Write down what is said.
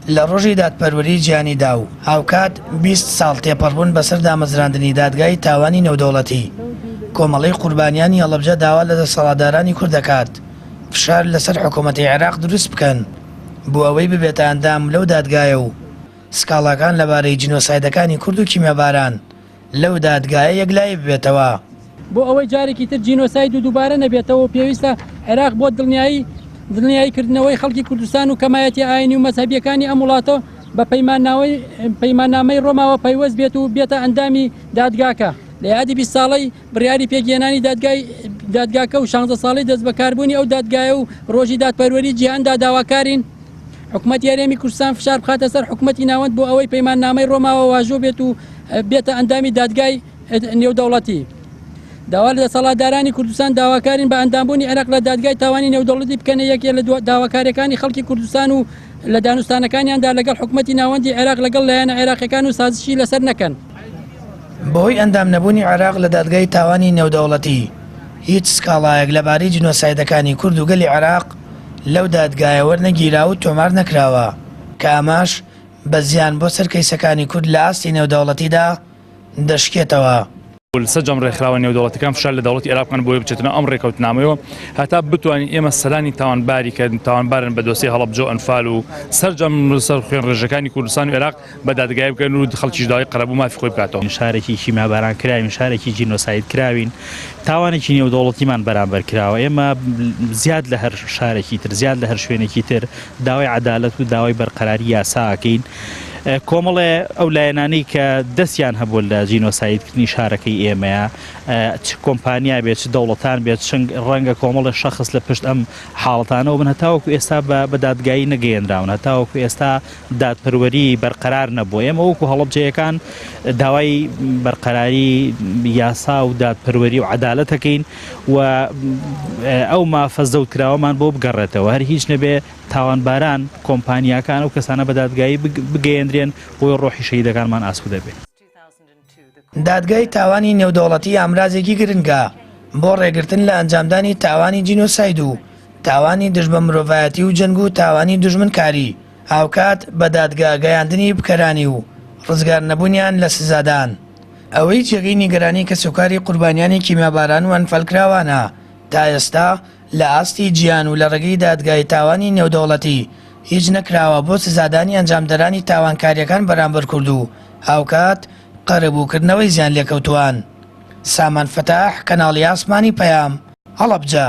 لە ڕۆژی دادپەروەری جیهانیدا و هاوکات 20 ساڵ تێپەڕبوون بەسەر دامەزراندنی دادگای تاوانی نێودەوڵەتی، کۆمەڵەی قوربانیانی هەڵەبجە داوا لە دەسەڵاتدارانی کورد دەکات فشار لەسەر حکومەتی عێراق دروست بکەن بۆ ئەوەی ببێتە ئەندام لەو دادگایە و سکاڵاکان لەبارەی جینۆسایدەکانی کورد و کیمیاباران لەو دادگایە یەکلایی ببێتەوە. بۆ ئەوەی جارێکی تر جینۆساید و دووبارە نەبێتەوە و پێویستە عێراق بۆ دڵنیایی دڵنیایی کردنەوەی خەڵکی کوردستان و کەمایەتیە ئاینی و مەزهەبیەکانی ئەم وڵاتە بە پەیمانناوەی پەیماننامەی ڕۆماوە پەیوەست بێت و بێتە ئەندامی دادگاکە. لە یادی 20 ساڵەی بڕیاری پێکهێنانی دادگای دادگاکە و 16 ساڵەی دەستبەکاربوونی ئەو دادگایە و ڕۆژی دادپەروەری جیهاندا داواکارین حکومەتی هەرێمی کوردستان فشار بخاتە سەر حکومەتی ناوەند بۆ ئەوەی پەیماننامەی ڕۆماوە واژۆ بێت و بێتە ئەندامی دادگای نێودەوڵەتی. داوا لە دەسەڵاتدارانی کوردستان داواکارین بە ئەندامبوونی عێراق لە دادگای تاوانی نێودەوڵەتی بکەنە یەکێ لە داواکاریەکانی خەڵکی کوردستان و لە دانوستانەکانیاندا لەگەڵ حکومەتی ناوەندی عێراق لەگەڵ لایەنە عێراقیەکان و سازشی لەسەر نەکەن. بەهۆی ئەندام نەبوونی عێراق لە دادگای تاوانی نێودەوڵەتی، هیچ سکاڵایەک لەبارەی جینۆسایدەکانی کورد و گەلی عێراق لەو دادگایە وەرنەگیرا و تۆمار نەکراوە، کە ئەمەش بە زیان بۆ سەر کەیسەکانی کورد لە ئاستی نێودەوڵەتیدا دەشکێتەوە. سەرجەم ڕێکخراوە نێودەوڵەتیەکان فشار لە دەوڵەتی عێراق بکەن بۆی بچێتە ناو ئەم ڕێکەوتنامەیەوە هەتا بتوانین ئێمە سەرانی تاوانباری کە تاوانبارن بە دۆسیەی هەڵەبجە و ئەنفال و سەرجەم سەر خوێنڕێژەکانی کوردستان و عێراق بە دادگایی بکەن و خەڵکیش داوای قەرەبوو مافی خۆی بکاتەوە. شارێکی کیمیاباران کراوین، شارێکی جینۆساید کراوین، تاوانێکی نێودەوڵەتیمان بەرامبەر کراوە، ئێمە زیاد لە هەر شارێکی تر، زیاد لە هەر شوێنێکی تر داوای عەدالەت و داوای بەرقەراری یاسا ئەکەین. کۆمەڵێ ئەو لایەنانەی کە دەستیان هەبووە لە جینۆسایدکردنی شارەکەی ئێمەیە، چ کۆمپانیا بێت، چ دەوڵەتان بێت، چ ڕەنگە کۆمەڵێ شەخس لە پشت ئەم حاڵەتانەوە بن، هەتاوەکو ئێستا بە دادگایی نەگەیەنراون، هەتاوەکو ئێستا دادپەروەری بەرقەرار نەبووە. ئێمە وەکو هەڵەبجەیەکان داوای بەرقەراری یاسا و دادپەروەری و عەدالەت ئەکەین و ئەو مافە زەوتکراوەمان بۆ بگەڕێتەوە. هەر هیچ نەبێ تاوانباران، کۆمپانیاکان، ئەو کەسانە بە دادگایی بگەیەندرێن بۆی ڕۆحی شەهیدەکانمان ئاسوودە بێ. دادگای تاوانی نێودەوڵەتی ئامرازێکی گرنگە بۆ ڕێگرتن لە ئەنجامدانی تاوانی جینۆساید و تاوانی دژ بە مرۆڤایەتی و جەنگ و تاوانی دوژمنکاری، هاوکات بە دادگا گەیاندنی بکەرانی و ڕزگارنەبوونیان لە سزادان. ئەوەی جێگەی نیگەرانی کەسوکاری قوربانیانی کیمیاباران و ئەنفالکراوانە تا ئێستا لە ئاستی جیهان و لە ڕێگەی دادگای تاوانی نێودەوڵەتی هیچ نەکراوە بۆ سزادانی ئەنجامدەرانی تاوانکارییەکان بەرامبەر کورد و هاوکات قەرەبووکردنەوەی زیانلێکەوتووان. سامان فەتاح، کەناڵی ئاسمانی پەیام، هەڵەبجە.